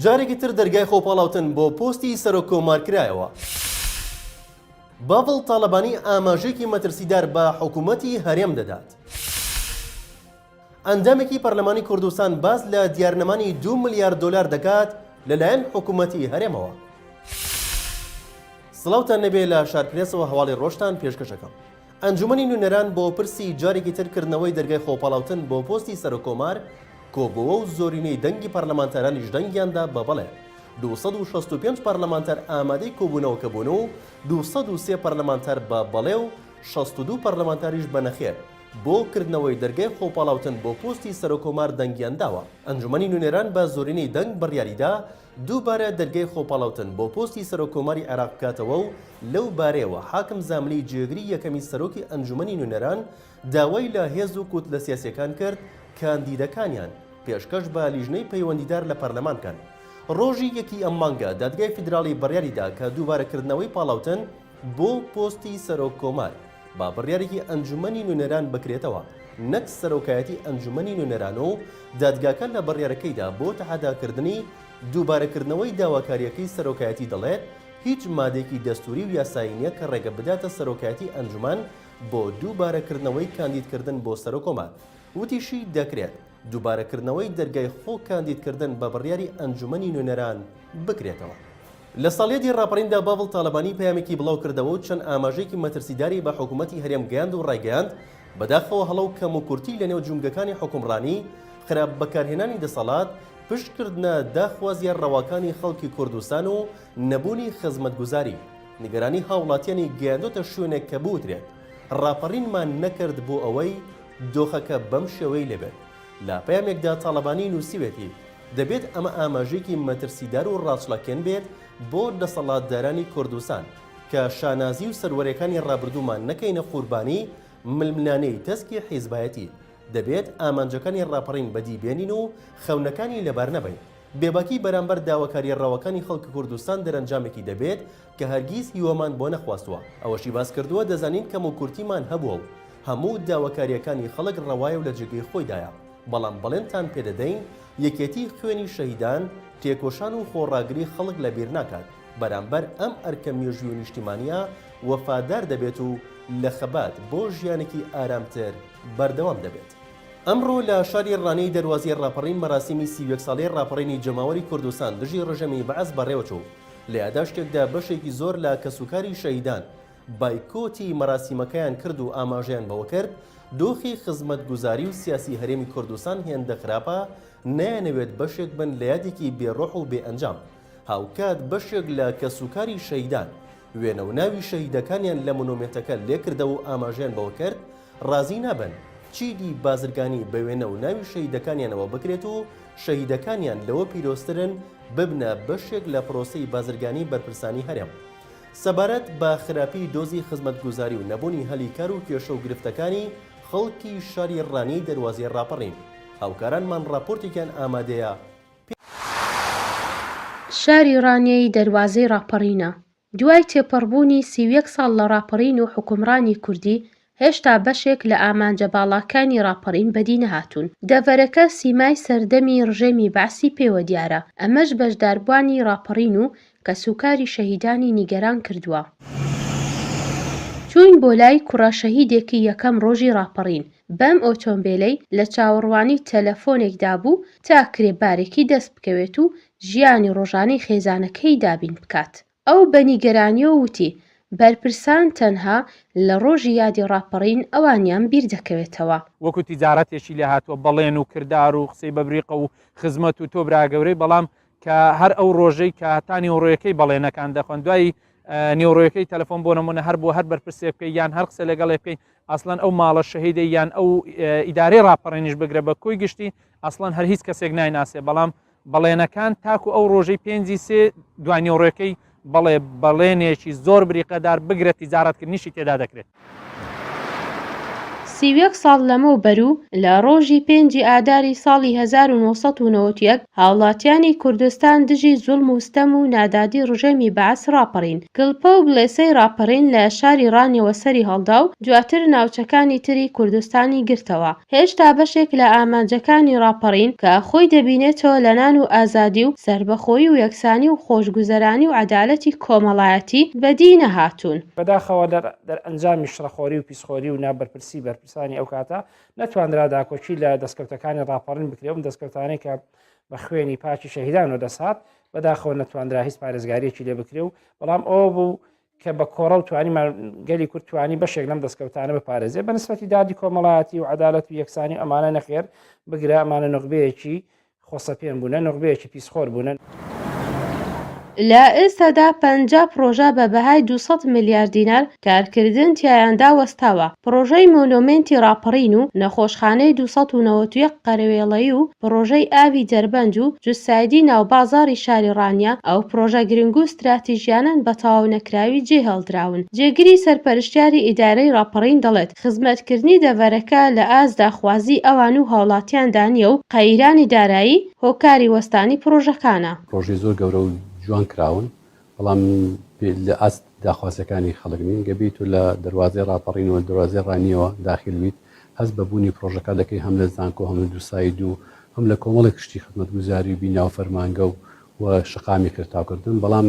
جارێکی تر دەرگای خۆپاڵاوتن بۆ پۆستی سەرۆک کۆمار کرایەوە. باڤڵ تاڵەبانی ئاماژەیەکی مەترسیدار بە حکومەتی هەرێم دەدات. ئەندامێکی پەرلەمانی کوردستان باس لە دیارنەمانی دوو ملیار دۆلار دەکات لەلایەن حکومەتی هەرێمەوە. سڵاوتان لێبێ لە شارپرێسەوە هەواڵی ڕۆژتان پێشکەش ئەکەم. ئەنجومەنی نوێنەران بۆ پرسی جارێکی تر کردنەوەی دەرگای خۆپاڵاوتن بۆ پۆستی سەرۆککۆمار کۆبۆوە و زۆرینەی دەنگی پەرلەمانتارانیش دەنگیان دا بە بەڵێ. 265 پەرلەمانتار ئامادەی کۆبوونەوەکە بوون و 203 پەرلەمانتار بە بەڵێ و 62 پەرلەمانتاریش بە نەخێر بۆ کردنەوەی دەرگای خۆپاڵاوتن بۆ پۆستی سەرۆککۆمار دەنگیان داوە. ئەنجومەنی نوێنەران بە زۆرینەی دەنگ بڕیاریدا دووبارە دەرگای خۆپاڵاوتن بۆ پۆستی سەرۆک کۆماری عێراق بکاتەوە و لەو بارەیەوە حاکم زاملی جێگری یەکەمی سەرۆکی ئەنجومەنی نوێنەران داوای لە هێز و کوتلە سیاسیەکان کرد کاندیدەکانیان پێشکەش بە لیژنەی پەیوەندیدار لە پەرلەمان بکەن. ڕۆژی یەکی ئەم مانگە دادگای فیدراڵی بڕیاریدا کە دووبارە کردنەوەی پاڵاوتن بۆ پۆستی سەرۆک کۆمار با بڕیارێکی ئەنجومەنی نوێنەران بکرێتەوە نەک سەرۆکایەتی ئەنجومەنی نوێنەران و دادگاکە لە بڕیارەکەیدا بۆ تەحەداکردنی دووبارەکردنەوەی داواکارییەکەی سەرۆکایەتی دەڵێت هیچ مادەیەکی دەستوری و یاسایی نیە کە ڕێگە بداتە سەرۆکایەتی ئەنجومەن بۆ دووبارەکردنەوەی کاندیدکردن بۆ سەرۆکۆمار وتیشی دەکرێت دووبارەکردنەوەی دەرگای خۆ کاندیدکردن بە بڕیاری ئەنجومەنی نوێنەران بکرێتەوە. لە ساڵیادی ڕاپەڕیندا باڤڵ تاڵەبانی پەیامێکی بڵاوکردەوە و چەند ئاماژەیەکی مەترسیداری بە حکومەتی هەرێم گەیاند و ڕایگەیاند، بەداخەوە هەڵە و کەموکورتی لەنێو جومگەکانی حوکمڕانی، خراپ بەکارهێنانی دەسەڵات، پشتکردنە داخوازییە ڕەواکانی خەڵکی کوردستان و نەبوونی خزمەتگوزاری، نیگەرانی هاوڵاتیانی گەیاندۆتە شوێنێک کە بوترێت ڕاپەڕینمان نەکرد بۆ ئەوەی دۆخەکە بەم شێوەی لێبێت. لە پەیامێکدا تاڵەبانی نووسیوێتی، دەبێت ئەمە ئاماژەیەکی مەترسیدار و ڕاچڵەکێن بێت بۆ دەسەڵاتدارانی کوردستان کە شانازی و سەروەریەکانی ڕابردوومان نەکەینە قوربانی ململانێی تەسکی حیزبایەتی، دەبێت ئامانجەکانی ڕاپەڕین بەدی بێنین و خەونەکانی لەبار نەبەین. بێباکی بەرامبەر داواکاریە ڕەواکانی خەڵکی کوردستان دەرەنجامێکی دەبێت کە هەرگیز هیوامان بۆ نەخواستووە. ئەوەشی باسکردووە، دەزانین کەموکورتیمان هەبووە و هەموو داواکارییەکانی خەڵک ڕەوایە و لە جێگەی خۆیدایە، بەڵام بەڵێنتان پێدەدەین یەکێتی خوێنی شەهیدان، تێکۆشان و خۆڕاگری خەڵک لەبیر ناکات، بەرامبەر ئەم ئەرکە مێژووی و نیشتیمانییە وەفادار دەبێت و لە خەبات بۆ ژیانێکی ئارامتر بەردەوام دەبێت. ئەمڕۆ لە شاری ڕانیەی دەروازەی ڕاپەڕین مەراسیمی 31 ساڵەی ڕاپەڕینی جەماوەری کوردستان دژی ڕژێمی بەعس بەڕێوەچوو، لە یاداشتێکدا بەشێکی زۆر لە کەسوکاری شەهیدان بایکۆتی مەراسیمەکەیان کرد و ئاماژەیان بەوە کرد، دۆخی خزمەتگوزاری و سیاسی هەرێمی کوردستان هێندە خراپە نایانەوێت بەشێک بن لە یادێکی بێ ڕۆح و بێ ئەنجام. هاوکات بەشێک لە کەسوکاری شەهیدان وێنە و ناوی شەهیدەکانیان لە مۆنۆمێنتەکە لێکردەوە و ئاماژەیان بەوە کرد، ڕازی نابن چیدی بازرگانی بە وێنە و ناوی شەهیدەکانیانەوە بکرێت و شەهیدەکانیان لەوە پیرۆزترن ببنە بەشێک لە پرۆسەی بازرگانی بەرپرسانی هەرێم. سەبارەت بە خراپی دۆزی خزمەتگوزاری و نەبوونی هەلی کار و کێشە و گرفتەکانی خەڵکی شاری ڕانیەی دەروازەی ڕاپەڕین هاوکارانمان ڕاپۆرتێکیان ئامادەیە پێ شاری ڕانیەی دەروازەی ڕاپەڕینە. دوای تێپەڕبوونی 31 ساڵ لە ڕاپەڕین و حوکمڕانی کوردی، هێشتا بەشێک لە ئامانجە باڵاکانی ڕاپەڕین بەدی نەهاتوون. دەڤەرەکە سیمای سەردەمی ڕژێمی بەعسی پێوە دیارە، ئەمەش بەشداربووانی ڕاپەڕین و کەسوکاری شەهیدانی نیگەران کردووە. چووین بۆ لای کوڕە شەهیدێکی یەکەم ڕۆژی ڕاپەڕین، بەم ئۆتۆمبێلەی لە چاوەڕوانی تەلەفۆنێکدا بوو تا کرێ بارێکی دەست بکەوێت و ژیانی ڕۆژانەی خێزانەکەی دابین بکات. ئەو بە نیگەرانییەوە وتی، بەرپرسان تەنها لە ڕۆژی یادی ڕاپەڕین ئەوانیان بیر دەکەوێتەوە. وەکو تیجارەتێکی لێهاتووە بەڵێن و کردار و قسەی بە بریقە و خزمەت و تۆ برا گەورەی بەڵام کە هەر ئەو ڕۆژەی کە هەتا نیوەڕۆیەکەی بەڵێنەکان دەخۆن دوای نیوەڕۆیەکەی تەلەفۆن بۆ نمونە هەر بۆ هەر بەرپرسێک بکەی یان هەر قسە لەگەڵێ بکەی ئەسڵەن ئەو ماڵە شەهیدە یان ئەو ئیدارەی ڕاپەڕێنیش بگرە بە کۆی گشتی ئەسڵەن هەر هیچ کەسێک نایناسێ بەڵام بەڵێنەکان تاکو ئەو ڕۆژەی پێنجی سێ دوای نیوەڕۆیەکەی بەڵێ بەڵێنێکی زۆر بریقەدار بگرە تیجارەتکردنیشی تێدا دەکرێت. 31 ساڵ لەمەوبەر و لە ڕۆژی پێنجی ئاداری ساڵی 1991 هاوڵاتیانی کوردستان دژی زوڵم و ستەم و نادادی ڕژێمی بەعس ڕاپەڕین، کڵپە و بڵێسەی ڕاپەڕین لە شاری ڕانیەوە سەری هەڵدا و دواتر ناوچەکانی تری کوردستانی گرتەوە. هێشتا بەشێک لە ئامانجەکانی ڕاپەڕین کە خۆی دەبینێتەوە لە نان و ئازادی و سەربەخۆیی و یەکسانی و خۆشگوزەرانی و عەدالەتی کۆمەڵایەتی بەدی نەهاتوون. بەداخەوە دەرئەنجامی شڕەخۆری و پیسخۆری و نابەرپرسی بەرپرسانی ئەو کاتە نەتوانرا داکۆکی لە دەستکەوتەکانی ڕاپەڕین بکرێ، ئەم دەستکەوتانەی کە بە خوێنی پاکی شەهیدان وەدەست هات، بەداخەوە نەتوانرا هیچ پارێزگارییەکی لێ بکرێ و بەڵام ئەوە بوو کە بە کۆڕەو توانیمان گەلی کورد توانی بەشێک لەم دەستکەوتانە بپارێزێ بە نسبەتی دادی کۆمەڵایەتی و عەدالەت و یەکسانی و ئەمانە نەخێر بگرە ئەمانە نوخبەیەکی خۆسەپێن بوونە، نوخبەیەکی پیسخۆر بوونە. لە ئێستادا 50 پڕۆژە بە بەهای 200 ملیار دینار کارکردن تیایاندا وەستاوە، پڕۆژەی مۆنۆمێنتی ڕاپەڕین و نەخۆشخانەی 291 قەرەوێڵەیی و پڕۆژەی ئاوی دەربەند و جوسایدی ناوبازاڕی شاری ڕانیە، ئەو پڕۆژە گرنگ و ستراتیژیانەن بە تەواو نەکراوی جێهێڵدراون. جێگری سەرپەرشتیاری ئیدارەی ڕاپەڕین دەڵێت، خزمەتکردنی دەڤەرەکە لە ئاست داخوازیی ئەوان و هاوڵاتیاندا نییە و قەیرانی دارایی هۆکاری وەستانی پڕۆژەکانە. پڕۆژەی زۆر گەورە و جوان کراون، بەڵام لە ئاست داخوازیەکانی خەڵک نین، گەر بێیت و لە دەروازەی ڕاپەڕینەوە دەروازەی ڕانیەوە داخیل بیت هەست بە بوونی پڕۆژەکە دەکەی هەم لە زانکۆ هەم لە دووساید و هەم لە کۆمەڵێک شتی خزمەتگوزاری و بینا و فەرمانگە و و شەقامی قیرتاوکردن بەڵام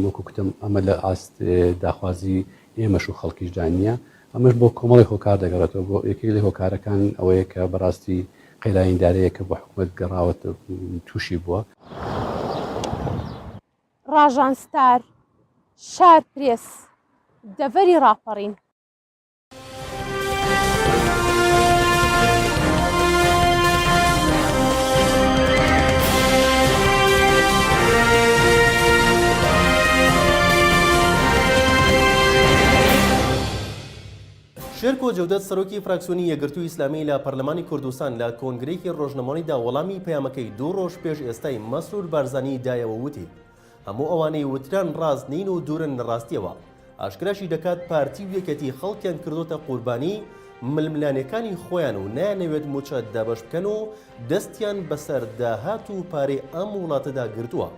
وەکو کوتم ئەمە لە ئاست داخوازی ئێمەش و خەڵکیشدا نییە ئەمەش بۆ کۆمەڵێک هۆکار دەگەڕێتەوە بۆ یەکێک لە هۆکارەکان ئەوەیە کە بەڕاستی قەیرانی دارەیە کە بۆ حکومەت گەڕاوەت تووشی بووە. ڕاژان ستار، شار پرێس، دەڤەری ڕاپەڕین. شێرکۆ جەودەت سەرۆکی فراکسیۆنی یەکگرتووی ئیسلامی لە پەرلەمانی کوردستان لە کۆنگرەیەکی ڕۆژنامەوانیدا وەڵامی پەیامەکەی دوو ڕۆژ پێش ئێستای مەسرور بارزانی دایەوە وتی هەموو ئەوانەی وتران ڕاست نین و دوورن لە ڕاستیەوە ئاشکراشی دەکات پارتی و یەکێتی خەڵکیان کردۆتە قوربانی ململانێکانی خۆیان و نایانەوێت موچە دابەش بکەن و دەستیان بەسەر داهات و پارەی ئەم وڵاتەدا گرتووە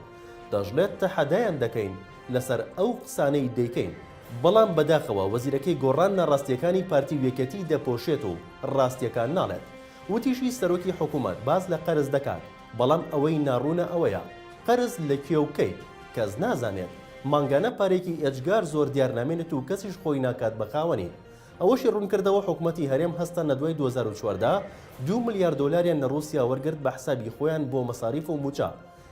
دەشڵێت تەحەدایان دەکەین لەسەر ئەو قسانەی دەیکەین بەڵام بەداخەوە وەزیرەکەی گۆڕان ناڕاستیەکانی پارتی و یەکێتی دەپۆشێت و ڕاستیەکان ناڵێت. وتیشی سەرۆکی حکومەت باس لە قەرز دەکات، بەڵام ئەوەی ناڕوونە ئەوەیە قەرز لە کوێ و کەی؟ کەس نازانێت. مانگانە پارەیەکی ئێجگار زۆر دیار نامێنێت و کەسیش خۆی ناکات بە خاوەنی. ئەوەشی ڕوونکردەوە حکومەتی هەرێم هەستا لە دوای 2014 دوو ملیار دۆلاریان لە ڕوسیا وەرگرت بە حسابی خۆیان بۆ مەساریف و موچە،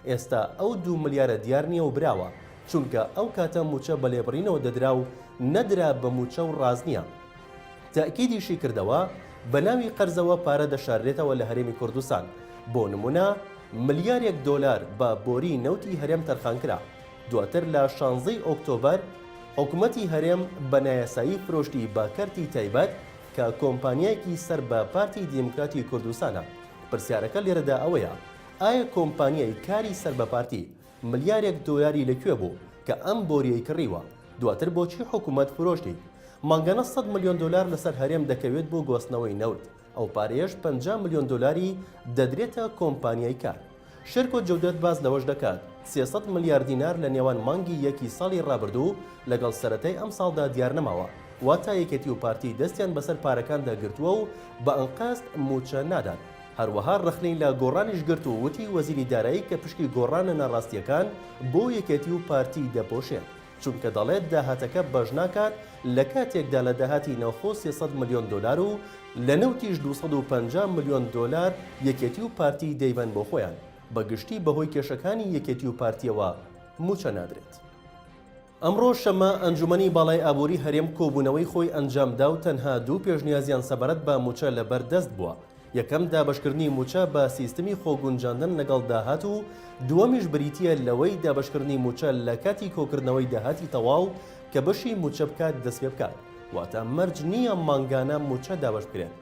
ئێستا ئەو دوو ملیارە دیار نییە و براوە، چونکە ئەو کاتە موچە بە لێبڕینەوە دەدرا و نەدرا بە موچە و ڕاست نییە. تەئکیدیشی کردەوە، بە ناوی قەرزەوە پارە دەشاررێتەوە لە هەرێمی کوردستان، بۆ نمونە ملیارێک دۆلار بە بۆری نەوتی هەرێم تەرخانکرا، دواتر لە شانزەی ئۆکتۆبەر حکومەتی هەرێم بە نایاسایی فرۆشتی بە کەرتی تایبەت کە کۆمپانیایەکی سەر بە پارتی دیموکراتی کوردستانە، پرسیارەکە لێرەدا ئەوەیە ئایا کۆمپانیای کاری سەر بە پارتی ملیارێک دۆلاری لە کوێ بوو کە ئەم بۆریەی کڕیوە؟ دواتر بۆچی حکومەت فرۆشتی؟ مانگانە سەد ملیۆن دۆلار لەسەر هەرێم دەکەوێت بۆ گواستنەوەی نەوت، ئەو پارەیەش 50 ملیۆن دۆلاری دەدرێتە کۆمپانیای کار. شێرکۆ جەودەت باس لەوەش دەکات، 300 ملیار دینار لە نێوان مانگی یەکی ساڵی ڕابردوو لەگەڵ سەرەتای ئەمساڵدا دیار نەماوە، واتە یەکێتی و پارتی دەستیان بەسەر پارەکاندا گرتووە و بە ئەنقەست مووچە نادات. هەروەها ڕەخنەی لە گۆڕانیش گرت و وتی وەزیری دارایی کە پشکی گۆڕانە ناڕاستییەکان بۆ یەکێتی و پارتی دەپۆشێت، چونکە دەڵێت داهاتەکە بەش ناکات لە کاتێکدا لە داهاتی ناوخۆ 300 ملیۆن دۆلار و لە نەوتیش 250 ملیۆن دۆلار یەکێتی و پارتی دەیبەن بۆ خۆیان، بە گشتی بەهۆی کێشەکانی یەکێتی و پارتییەوە مووچە نادرێت. ئەمڕۆ شەممە ئەنجومەنی باڵای ئابووری هەرێم کۆبوونەوەی خۆی ئەنجامدا و تەنها دوو پێشنیازیان سەبارەت بە مووچە لەبەر دەست بووە، یەکەم دابەشکردنی مووچە بە سیستمی خۆگونجاندن لەگەڵ داهات و دووەمیش بریتییە لەوەی دابەشکردنی مووچە لە کاتی کۆکردنەوەی داهاتی تەواو کە بەشی مووچە بکات دەستپێبکات، واتە مەرج نییە مانگانە مووچە دابەش بکرێت.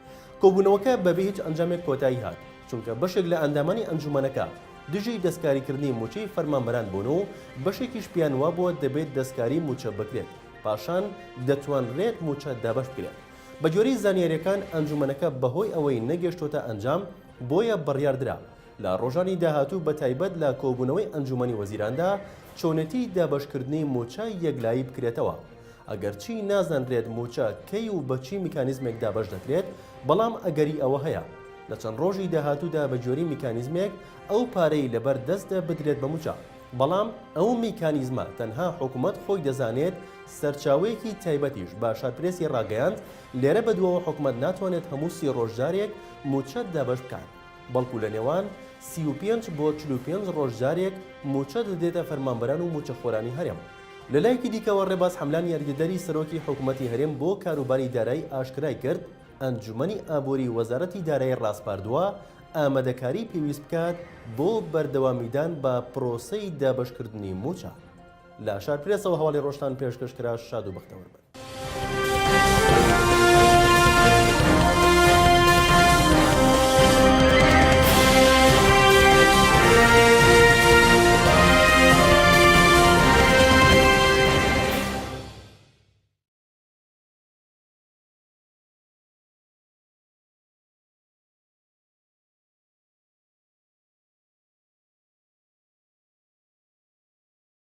کۆبوونەوەکە بەبێ هیچ ئەنجامێک کۆتایی هات، چونکە بەشێک لە ئەندامانی ئەنجومەنەکە دژی دەستکاریکردنی مووچەی فەرمانبەران بوون و بەشێکیش پێیان وابووە دەبێت دەستکاری مووچە بکرێت پاشان دەتوانرێت مووچە دابەش بکرێت. بەگوێرەی زانیارییەکان ئەنجومەنەکە بەهۆی ئەوەی نەگەشتۆتە ئەنجام بۆیە بڕیاردرا لە ڕۆژانی داهاتوو بەتایبەت لە کۆبوونەوەی ئەنجومەنی وەزیراندا چۆنێتی دابەشکردنی مووچە یەکلایی بکرێتەوە. ئەگەرچی نازانرێت مووچە کەی و بە چی میکانیزمێک دابەش دەکرێت، بەڵام ئەگەری ئەوە هەیە لە چەند ڕۆژی داهاتوودا بەگوێرەی میکانیزمێک ئەو پارەی لەبەر دەستە بدرێت بە مووچە. بەڵام ئەو میکانیزمە تەنها حکومەت خۆی دەزانێت، سەرچاوەیەکی تایبەتیش بە شارپرێسی ڕاگەیاند، لێرە بەدواوە حکومەت ناتوانێت هەموو سی ڕۆژ جارێک مووچە دابەش بکات، بەڵکو لە نێوان 35 بۆ 45 ڕۆژ جارێک مووچە دەدرێتە فەرمانبەران و مووچەخۆرانی هەرێم. لەلایەکی دیکەوە ڕێباز حەملان یاریدەدەری سەرۆکی حکومەتی هەرێم بۆ کاروباری دارایی ئاشکرای کرد، ئەنجومەنی ئابووری وەزارەتی دارایی ڕاسپاردووە ئامادەکاری پێویست بکات بۆ بەردەوامیدان بە پرۆسەی دابەشکردنی مووچە. لە شارپرێسەوە هەواڵی ڕۆژتان پێشکەش کرا شاد و بەختەوەر بن.